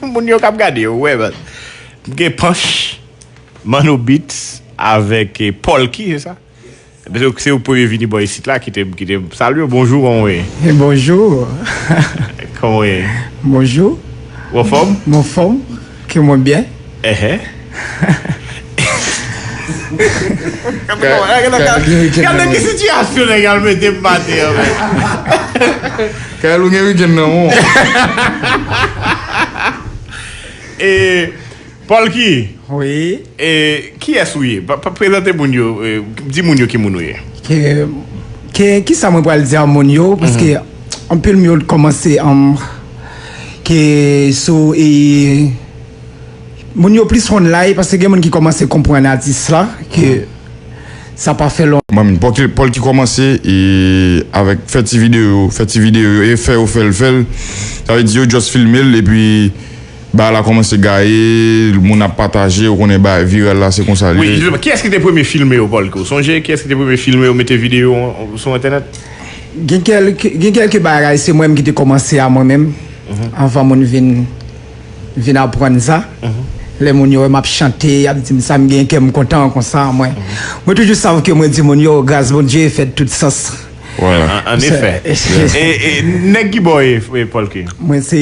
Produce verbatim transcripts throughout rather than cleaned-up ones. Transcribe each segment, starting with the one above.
Moun yo k ap gade yo, wè, man. M gen Panch, Manno Beats avèk, eh, Polky, se sa? Ebyen, se, se ou premye vini bò isit la, kite m, kite m salye w. Bonjou, kòman w ye? Bonjou. Kòman w ye? Bonjou. Ou anfòm? Mwen anfòm, ke mwen byen. Ehè. Gade, gade, gade, gade ki sitiyasyon nèg al mete m maten an, men. Kayèl, ou gen wikenn nan, mon. E, Polky, wi. E, kiyès ou ye? Pa, pa, prezante moun yo, e, di moun yo ki moun ou ye. Ke, ke, kisa mwen pral di a moun yo? Paske anpil moun yo kòmanse, um, ke sou, e, moun yo plis online, paske gen moun ki kòmanse konprann atis la, ke sa pa fè lontan. Manmi, Polky, Polky kòmanse, e, avèk fè ti videyo, fè ti videyo yo, e fè yo fè l, fè l. Sa vle di yo just filme l, epi bagay la kòmanse gaye, moun ap pataje, ou konnen bagay viral la, se konsa l ye. Wi, jisteman, kiyès ki te premye filme yo, Polky? Ou sonje kiyès ki te premye filme yo, mete videyo an, sou entènèt? Gen kèlke, gen kèlke bagay, se mwen menm ki te kòmanse a mwen menm, anvan moun vin, vin aprann sa. Lè moun yo wè m ap chante, y ap di m sa, m gen kè m kontan konsa, mwen. Mwen toujou sav ke mwen di moun yo, gras Bondye fè tout sans. Voilà. An, an efè. E, e, nèg ki bò w ye, e, Polky? Mwen se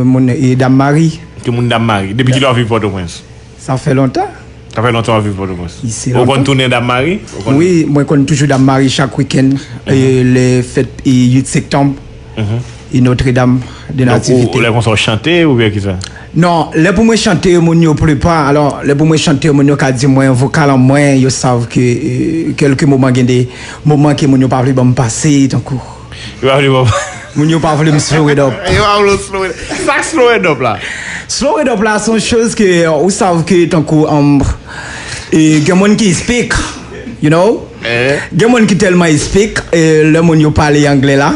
moun, e, Dam Mari. Ki moun Dam Mari? Depi kilè w ap viv Pòtoprens? Sa fè lontan. Sa fè lontan w ap viv Pòtoprens? Ou konn tounen Dam Mari? Ou konn... Wi, mwen konn toujou Dam Mari chak wikenn, e, lè fèt, e, uit septanm, e, Notre Dame de Nativité. Donk, ou, lè konsa w chante oubyen kisa? Non, lè pou mwen chante, moun yo plepa. Alò, lè pou mwen chante, moun yo ka di mwen, vokal an mwen, yo sav ke, e, kèlke moman gen de moman ke moun yo pa vle ban m pase, tankou. Yo pa vle ban m... Moun yo pa vle m slow it up. Yo pa vle w slow it up. Sa k slow it up la? Slow it up la, se yon choz ke, ou sav ke tankou, um, e, gen moun ki speak, you know? Gen moun ki tèlman speak, e, lè moun yo pale anglè la.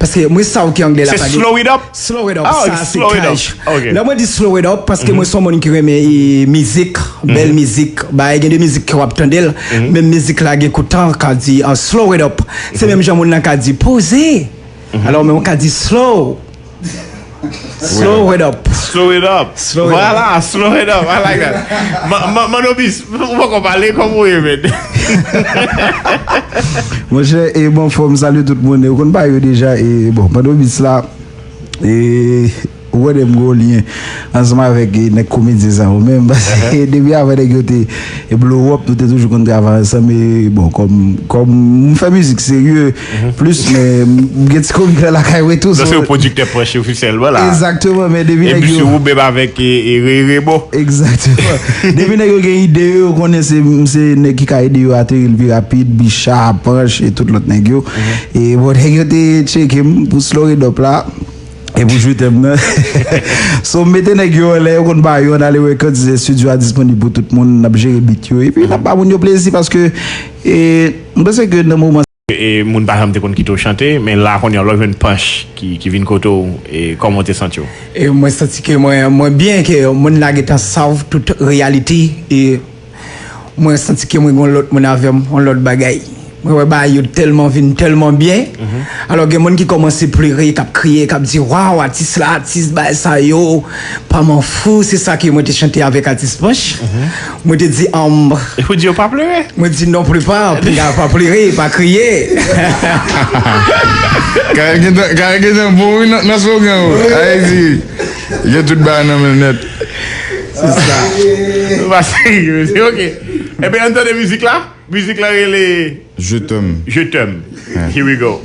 Paske mwen sav ke anglè la pa gen... Se slow it up? Slow it up, sa se slow it up. Lè mwen di slow it up, paske mwen se yon moun ki renmen, e, mizik, bèl mizik, bagay, gen de mizik ke w ap tande l, menm mizik la gen kout tan, ka di, ah, slow it up. Se menm jan moun nan ka di poze. Alò, men mwen ka di slow. Slow it up. Slow it up. Slow it up. Voilà, slow it up. I like that. Ma, ma, Manobis, ou poko pale, kòman w ye, men? Monchè, e, bon, fò m salye tout moun. Ou konn pa yo deja, e, bon, Manobis la, e, ou konnen m gen yon lyen ansanm avèk, e, nèg komedyen sa yo menm, paske depi avan nèg yo te, e, blow up, nou te toujou konn travay ansanm, e, bon, kòm, kòm m fè mizik serye, plis, men m gen ti komik la lakay mwen tou. Donk, se yon pwodiktè Panch ofisyèlman la. Egzakteman, men depi nèg yo... E plis ou menm avèk, e, e, Rere Bo. Egzakteman. Depi nèg yo gen ide yo, yo konnen se, se nèg ki ka ede yo ateri l pi rapid, Bicha, Panch, e tout lòt nèg yo. E bon, nèg yo te tcheke m pou slow it up la. E pou jwitèm nan. So, m mete nèg yo anlè, yo konn pa yo, n ale wè kantite estidyo a disponib pou tout moun, n ap jere beat yo, epi n ap ba moun yo plezi, paske, e, m panse ke nan moman... E moun pa janm te konn kite w chante, men la kounye a lè w jwenn Panch ki, ki vin kote w, e kòman w te santi w? E mwen santi ke mwen, mwen byen, ke moun la gentan sav tout reyalite, e mwen santi ke mwen gen yon lòt moun avè m, yon lòt bagay. Mwen wè bagay yo tèlman vin tèlman byen. Alò, gen moun ki kòmanse plere, k ap kriye, k ap di, "Waw, atis la, atis, bagay sa yo, pa m an fou." Se sa ke mwen te chante avèk atis Panch. Mwen te di, um, e ou di yo pa plere? Mwen di, "Non, plepa, piga pa plere, pa kriye." Kare gentan, kare gentan bon, wi, nan, nan slogan, wi. Ayiti, gen tout bagay nan men l nèt. Se sa. Nou pa serye, mesye, ok. Ebyen, ann tande mizik la. Mizik la rele Je t'aime. Je t'aime. Here we go.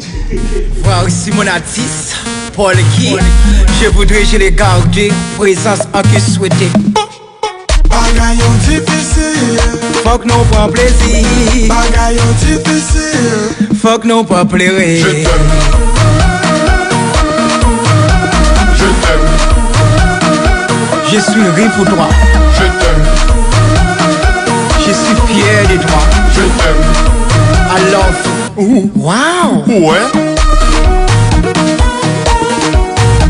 Voir ici mon artiste, Polky. Je voudrais, je l'ai gardé, présence en que souhaiter. Bagay yo difisil. Fòk nou pran plezi. Bagay yo difisil. Fòk nou pa plere. Je t'aime. Je t'aime. Je suis ri pour toi. Je t'aime. Je suis fier de toi. Je t'aime. I love you. Wow. Ouais.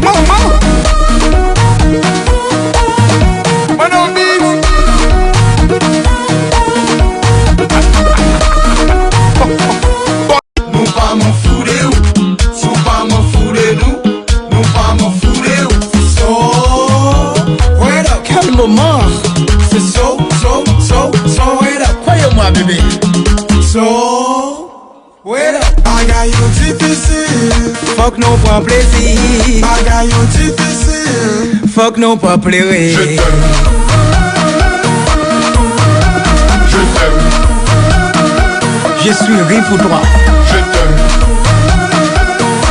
Maman. Maman. Nou pa mwen fou de ou, si w pa mwen fou de nou, nou pa mwen fou de ou. Fòk nou pran plezi. Bagay yo difisil. Fòk nou pa plere. Je t'aime. Je t'aime. Je suis ri pour toi. Je t'aime.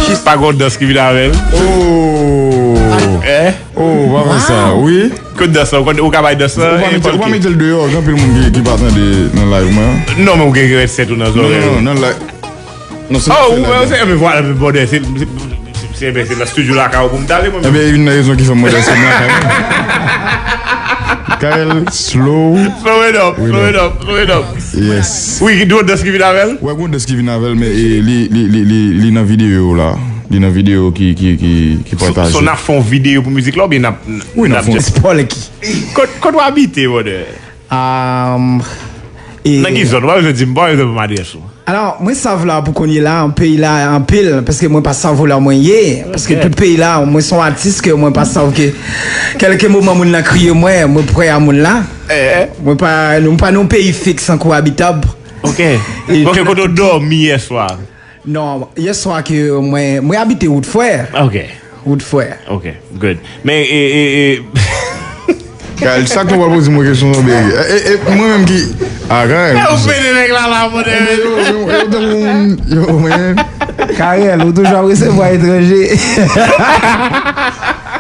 Je suis... Pa gon dans ki vin avè l. Oh. Eh? Oh, pa fè sa. Wi. Kot dans la? Ou ka bay dans la? Ou pa mete l deyò, gen anpil moun ki pa tande nan live mwen. Non, men ou gen rèd sèt ou nan zòrèy ou. Non, non, nan live. Non, se... Oh, ou se, men vwala, men bòdè, se, se, se, se, se nan studio lakay ou pou m t ale, mwen. Ebyen, youn nan rezon ki fè m mande si m lakay mwen. Carel, slow. Slow it up, slow it up, slow it up. Yes. Wi, ki dwo dans ki vin avè l? Wè, gon dans ki vin avè l, men e, li, li, li, li, li nan videyo la. Li nan videyo ki, ki, ki, ki pataje. So, n ap fè yon videyo pou mizik la, oubyen n ap, wi, n ap fè just Polky. Kot, kot w abite, bòdè? Nan ki zòn? Ou pa bezwen di m, ou pa bezwen ban m adrès ou. Alò, mwen sav la pou kounye la, an peyi la anpil, paske mwen pa sav ou la mwen ye, paske tout peyi la, mwen se yon atis ke mwen pa sav ke kèlke moman moun nan kriye mwen, mwen prè a moun la. Mwen pa, nou pa nan yon peyi fiks anko abitab. Ok. Ok, kote w dòmi yè swa? Non, yè swa ke mwen, mwen abite Wout Frè. Ok. Wout Frè. Ok, good. Men, e, e, e, Carel, chak fwa w pral poze mwen kesyon sa, bèg. E, e, e, mwen menm ki, a, Carel. E, ou pede nèg la la, mwen. Yo, yo, yo, yo, yo, yo, man. Carel, ou toujou ap resevwa etranje.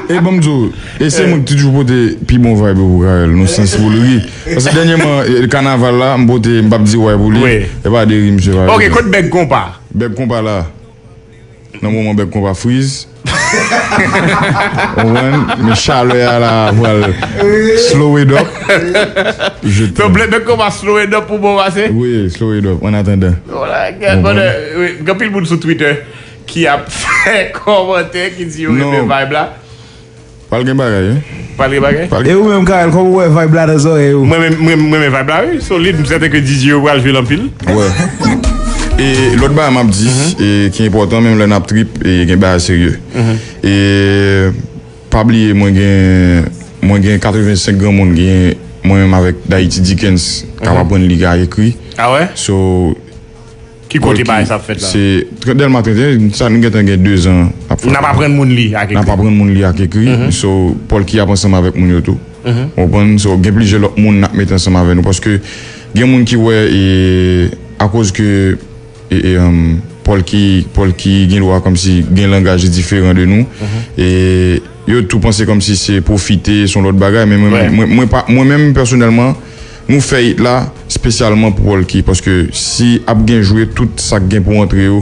E ban m di w, e se mwen ki toujou pote pi bon vibe pou Carel, nan sans pou l ri. Paske dènyèman, e, kanaval la, m pote, m p ap di way pou li. Wi. E pa de ri, misye pa ri. Ok, kot bèg konpa? Bèg konpa la. Nan moman bèg konpa friz. Ou konprann? Men chalè a la pral slow it up. Je t'aime. Bèg konpa slow it up pou bon pase? Wi, slow it up, an atandan. Gen anpil moun sou Twitter ki ap fè kòmantè ki di yo renmen vibe la. Pral gen bagay, wi. Pral gen bagay? E ou menm, Carel, kòman w wè vibe la nan zòrèy ou? Mwen menm, mwen, mwen menm vibe la, wi. Solid, m sèten ke D J yo pral jwe l anpil. Wè. E lòt bagay m ap di, e ki enpòtan, menm lè n ap trip, e gen bagay serye. E pa bliye, mwen gen, mwen gen katrevensenk granmoun, gen mwen menm avèk Dayiti Dickens, k ap aprann li a ekri. A wè? So, Ki kote bagay sa ap fèt la? Se trant, Dèlma trant et un, sa nou gentan gen dezan ap fè. N ap aprann moun li ak ekri. N ap aprann moun li ak ekri. So, Polky ap ansanm avèk moun yo tou. Ou konprann? So, gen plizyè lòt moun n ap mete ansanm avè nou. Paske gen moun ki wè, e, akoz ke, e, e, um, Polky, Polky gen dwa kòmsi gen langaj li diferan de nou. E, yo tou panse kòmsi se pwofite, se yon lòt bagay, men mwen, mwen, mwen pa, mwen menm pèsonèlman, nou fè it la espesyalman pou Polky, paske si ap gen jwe, tout sa k gen pou antre yo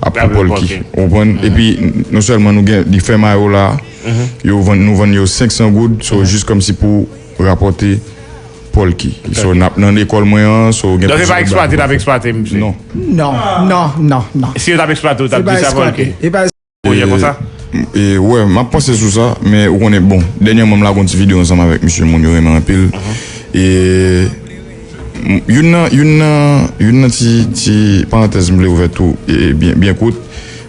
ap pou Polky. Ou konprann? Epi, non sèlman nou gen, li fè mayo la, yo vann, nou vann yo senk san goud, so, jis kòmsi pou rapòte Polky. So, n ap nan lekòl mwen an, so, gen... Donk, se pa eksplwate, t ap eksplwate, misye? Non. Non, non, non, non. Si yo t ap eksplwate, w t ap di sa, Polky? Pwojè konsa? E, wè, m ap panse sou sa, men ou konnen, bon, dènyèman m lage yon ti videyo ansanm avèk misye, moun yo renmen anpil. E, m, youn nan, youn nan, youn nan ti, ti parantèz m vle ouvè tou, e, byen, byen kout.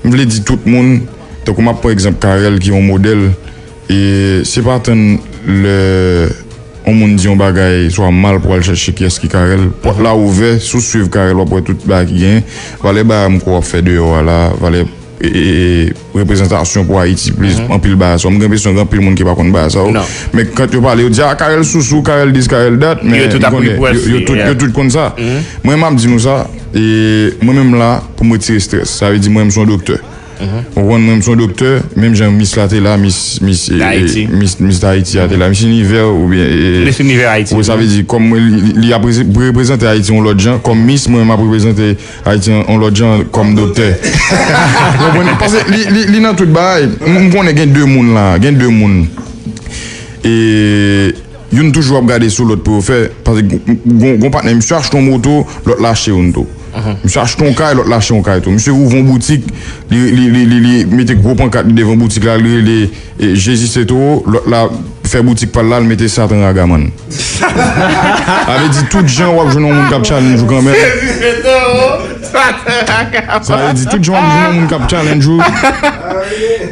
M vle di tout moun, tankou m ap pran egzanp Carel ki yon modèl, e se pa tann lè yon moun di yon bagay swa mal pou al chèche kiyès ki Carel. Pòt la ouvè, si w swiv Carel, w ap wè tout bagay ki genyen. Valè bagay m kwè w ap fè deyò a la, valè e, e, e, reprezantasyon pou Ayiti, plis, anpil bagay sa. M gen enpresyon gen anpil moun ki pa konn bagay sa yo. Men kan yo pale, yo di, "Ah, Carel sousou, Carel this, Carel that," men yo tout ap konnen, yo, yo tout, yo tout konn sa. Mwen, m ap di nou sa, e mwen menm la, pou m retire strès. Sa vle di, mwen, m se yon doktè. Ou konprann, mwen, m se yon doktè, menm jan Miss la te la, Miss, Miss, e, e, Miss, Miss Haiti a te la, Miss Univers, oubyen, e, e, Miss Univers Haiti, wi, sa vle di, kòm mwen, li, li ap reprezante Ayiti yon lòt jan, kòm Miss, mwen, m ap reprezante Ayiti an, an lòt jan kòm doktè. Ou konprann? Paske li, li, li nan tout bagay. M, m konnen gen de moun la, gen de moun. E youn toujou ap gade sou lòt pou yo fè. Paske gon, gon, gon patnè, misye achte yon moto, lòt la achte youn tou. Misye achte yon kay, lòt la achte yon kay tou. Misye ouvè yon boutik, li, li, li, li, li mete gwo pankat li devan boutik la, li rele, e, Jezi se towo, lòt la fè boutik pa l la, l mete Satan Ragaman. Sa vle di tout jan w ap jwenn yon moun k ap challenge ou kanmenm. Sezi se towo, Satan Ragaman. Sa vle di tout jan w ap jwenn yon moun k ap challenge ou.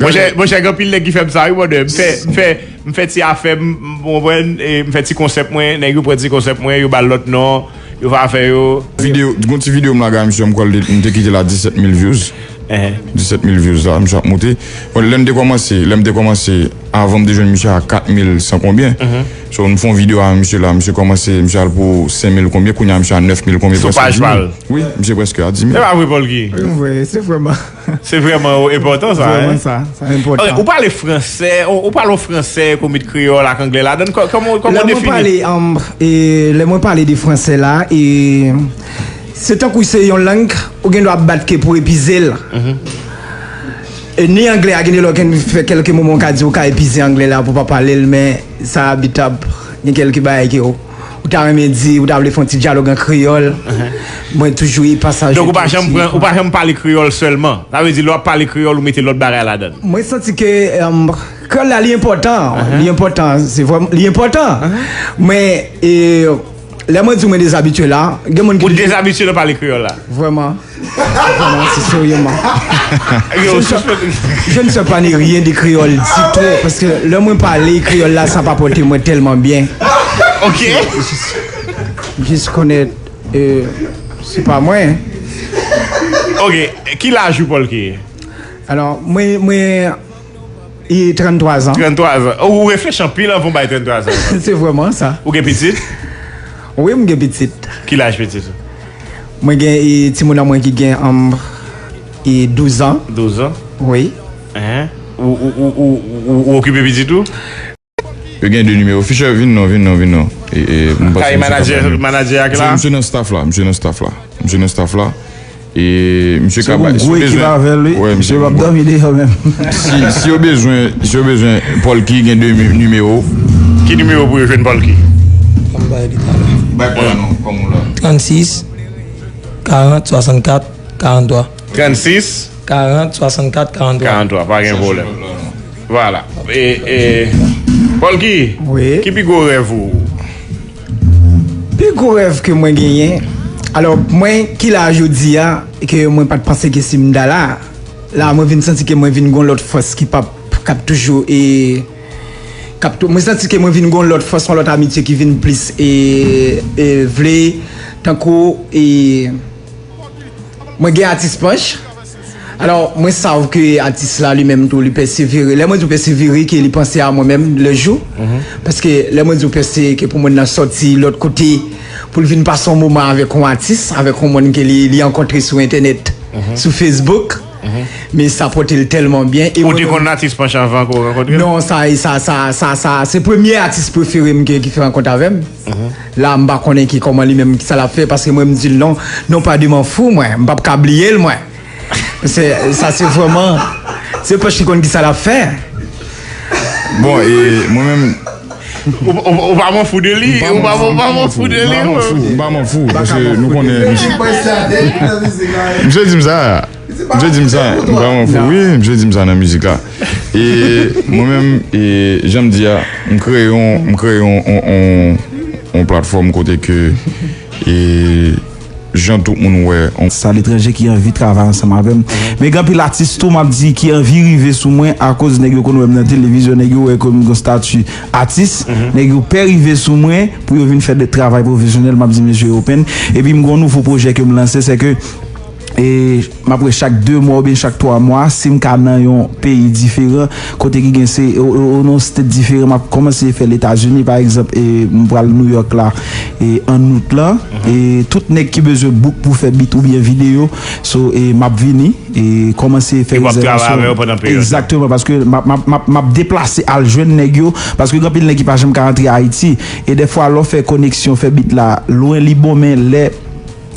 Monchè, monchè, gen anpil nèg ki fè m sa, wi, brother. M fè, m fè, m fè ti afè m, m konprann, e m fè ti konsèp mwen, nèg yo pran ti konsèp mwen, yo ba l lòt non, yo fè afè yo. Videyo, gon ti videyo m lage a misye, m kwè l te, m te kite l a disèt mil views. Disèt mil views la, misye ap moute. Bon, lè m te kòmanse, lè m te kòmanse, avan m te jwenn misye a kat mil san konbyen. So, nou fè yon videyo a misye la, misye kòmanse, misye al pou senk mil konbyen, kounye a misye a nèf mil konbyen, prèske dis mil. Wi, misye prèske a dis mil. Se pa vre, Polky? Vre, se vrèman. Se vrèman enpòtan sa, hein? Vrèman sa, sa enpòtan. Ok, ou pale fransè, ou, ou pale yon fransè, ou met kreyòl ak anglè ladan l. Kò-, kòman, kòman ou defini? Lè mwen pale, um, e, lè mwen pale de fransè la, e, se tankou se yon lang ou gen dwa ap bat ke pou epize l. E ni anglè a, gen de lè w gen fè kèlke moman w ka di w ka epize anglè la pou w pa pale l, men sa abitap. Gen kèlke bagay ke w, ou ta renmen di, ou ta vle fè yon ti dyalòg an kreyòl. Mwen toujou e pasaj. Donk ou pa janm pran, ou pa janm pale kreyòl sèlman. Sa vle di lè w ap pale kreyòl, ou mete lòt bagay ladan l. Mwen santi ke, um, kreyòl la li enpòtan. Li enpòtan. Se vrèman, li enpòtan. Men, e, lè mwen di w mwen dezabitye la, gen moun ki... Ou dezabitye nan pale kreyòl la? Vrèman. Vrèman, se seryeman. Je ne sais, je ne sais pas ni rien de créole du tout, paske lè mwen pale kreyòl la, sa pa pote mwen tèlman byen. Ok. Jis konnen, e, se pa mwen. Ok, ki laj ou, Polky? Alò, mwen, mwen, e, tranntwa zan. Tranntwa zan. Ou reflechi anpil anvan w bay tranntwa zan. Se vrèman sa. Ou gen pitit? Wi, m gen pitit. Ki laj pitit ou? Mwen gen, e, timoun an mwen ki gen, um, e, douz an. Douz an? Wi. Hein? Ou, ou, ou, ou, ou, ou okipe pitit ou? Yo gen de nimewo. Fisher, vin non, vin non, vin non. E, e, m panse misye ka bay nou. Kay manadjè, manadjè a ki la? Misye, misye nan staff la, misye nan staff la. Misye nan staff la. E misye ka bay, si yo bezwen, wè, misye p ap dòmi deyò menm. Si, si yo bezwen, si yo bezwen, Polky gen de mi-, nimewo. Ki nimewo pou yo jwenn Polky? Ban m bay li talè. Bay Polky non, kòm ou la. Trannsis, karant, swasannkat, karanntwa. Trannsis? Karant, swasannkat, karanntwa. Karanntwa, pa gen pwoblèm. Vwala. E, e, Polky, wi, ki pi gwo rèv ou? Pi gwo rèv ke mwen genyen, alò, mwen ki la jodi a, ke mwen pa t panse ke si m ta la, la, mwen vin santi ke mwen vin gon lòt fòs ki p ap, k ap toujou, e, k ap tou-, mwen santi ke mwen vin gon lòt fòs, yon lòt amitye ki vin plis, e, e, vle, tankou, e, mwen gen atis Panch. Alò, mwen sav ke atis la li menm tou, li pèsevere. Lè mwen di w pèsevere, ke li panse a mwen menm lè jou. Paske lè mwen di w pèse, ke pou moun nan sòti lòt kote, pou l vin pase yon moman avèk yon atis, avèk yon moun ke li, li rankontre sou entènèt, sou Facebook. Men sa pote l tèlman byen. E ou te konn atis Panch anvan ke w rankontre l? Non, sa, sa, sa, sa, sa, se premye atis prefere m ke, ki fè rankont avè m. La, m pa konnen ki kòman li menm, ki sa l ap fè, paske mwen, m di l non, non pa de m'en fous, mwen. M p ap ka bliye l, mwen. Se, sa se vrèman, se Panch ki konn ki sa l ap fè. Bon, e mwen menm, ou, ou, ou pa m'en fous de li, ou pa, ou pa m'en fous de li, m pa m'en fous, paske nou konnen misye, misye di m sa. Misye di m sa, m pa m'en fous, wi, misye di m sa nan mizik la. E mwen menm, e, jan m di a, m kreye yon, m kreye yon, yon, yon, yon platfòm kote ke, e, jan tout moun wè, yon... Sa letranje ki anvi travay ansanm avè m. Men gen anpil atis tou, m ap di, ki anvi rive sou mwen akoz nèg yo konn wè m nan televizyon, nèg yo wè ke m gon stati atis, nèg yo pè rive sou mwen pou yo vin fè de travay pwofesyonèl, m ap di mesye yo open. Epi m gon nouvo pwojè ke m lanse, se ke e m ap wè chak de mwa oubyen chak twa mwa, si m ka nan yon peyi diferan, kote ki gen se, o, o, o, nan yon state diferan, m ap kòmanse fè Letazini, pa egzanp, e m pral New York la, e an out la, e tout nèg ki bezwen book pou fè beat oubyen videyo, so, e m ap vini, e kòmanse fè rezèvasyon. Egzakteman, paske m ap, m ap, m ap, m ap deplase al jwenn nèg yo, paske gen anpil nèg ki pa janm ka rantre Ayiti, e dèfwa lè w fè koneksyon, fè beat la, lwen li bon, men lè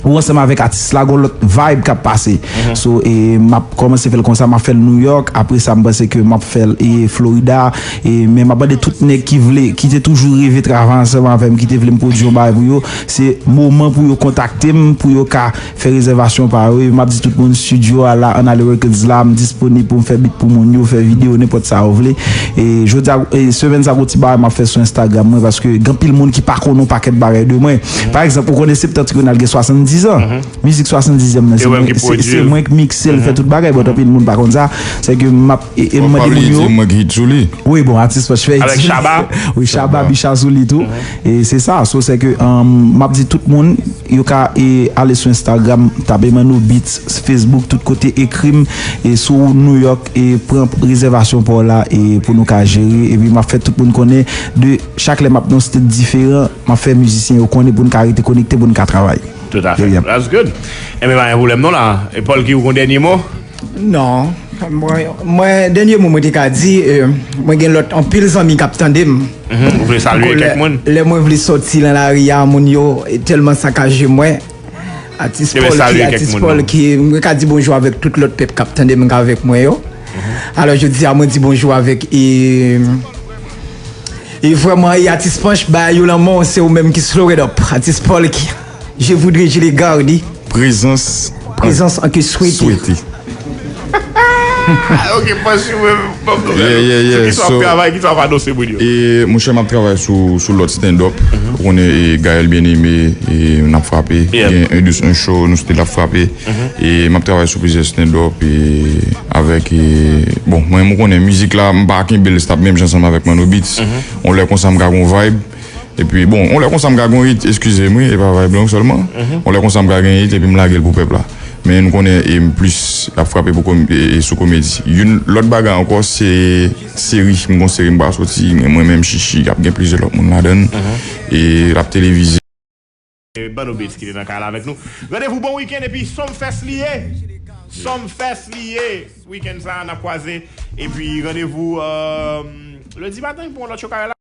ou ansanm avèk atis la, gon lòt vibe k ap pase. So, e, m ap kòmanse fè l konsa, m ap fè l New York, apre sa, m panse ke m ap fè l, e, Florida, e, men m ap mande tout nèg ki vle, ki te toujou reve travay ansanm avè m, ki te vle m pwodui yon bagay pou yo, se moman pou yo kontakte m, pou yo ka fè rezèvasyon pa yo, e m ap di tout moun, studio a la, Annale Records la, m disponib pou m fè beat pou moun yo, fè videyo, nenpòt sa yo vle. E, jodi a, e, semèn sa, gon ti bagay m ap fè sou Instagram mwen, paske gen anpil moun ki pa konnen yon pakèt bagay de mwen. Pa egzanp, ou konnen Septentrional gen swasanndis Dizan. Mizik swasanndizyèm nan, se mwen ki mikse l, fè tout bagay, bon, anpil moun pa konn sa. Se ke m ap e, e mande moun yo. Mwen ki hit sou li. Wi, bon, Atis Panch fè hit sou li. Wi, Shabba, Bicha sou li tou. E se sa, so se ke, um, m ap di tout moun, yo ka e, ale sou Instagram, tape Manno Beats, Facebook, tout kote, ekri m, e sou New York, e pran rezèvasyon pa w la, e pou nou ka jere, epi m ap fè tout moun konnen, de chak lè m ap nan yon state diferan, m ap fè mizisyen yo konnen pou n ka rete konekte, pou n ka travay. Tout à fait. That's good. Enben, pa gen pwoblèm non la. E Paul ki ou gon dènye mo? Non. Mwen, mwen, dènye mo mwen te ka di, e, mwen gen lòt anpil zanmi k ap tande m. Mhm. Ou vle salye kèk moun? Lè mwen vle sòti nan lari a, moun yo, e, tèlman sakaje mwen. Atis Paul ki, Atis Paul ki, mwen ka di bonjou avèk tout lòt pèp k ap tande m, k avèk mwen yo. Alò, jodi a, mwen di bonjou avèk, e, e vrèman, e Atis Panch, ba yo lanmò, se ou menm ki slow it up. Atis Paul ki, je voudrais, je le garde. Prezans. Prezans an ke swete. Swete. Ok, Panch, ou menm, ban m nouvèl. Yeah, yeah, yeah. Sou ki sa w ap travay, ki sa w ap anonse moun yo? E, monchè, m ap travay sou, sou lòt stand-up. Ou konnen, e, Gaël Bien-Aimé, e, n ap frape. Gen un deux un show, nou still ap frape. E m ap travay sou plizyè stand-up, e avèk, e, bon, mwen, ou konnen, mizik la, m pa kenbe l stap menm jan ansanm avèk Manno Beats. On lè konsa, m ka gon vibe. Epi, bon, on lè konsa, m ka gon hit, eskize m, wi, e pa vibe long sèlman. On lè konsa, m ka gen hit, epi m lage l pou pèp la. Men nou konnen, e m plis ap frape pou kom-, e, e sou komedi. Youn lòt bagay ankò, se seri. M gon seri m pral soti, mwen menm, Chichi, k ap gen plizyè lòt moun ladan l. E l ap televize. E, Manno Beats ki te nan kay la avèk nou. Randevou bon weekend epi Sumfest li ye. Sumfest li ye. Weekend sa a, n ap kwaze. Epi randevou, euh, lendi maten pou yon lòt show Kay la.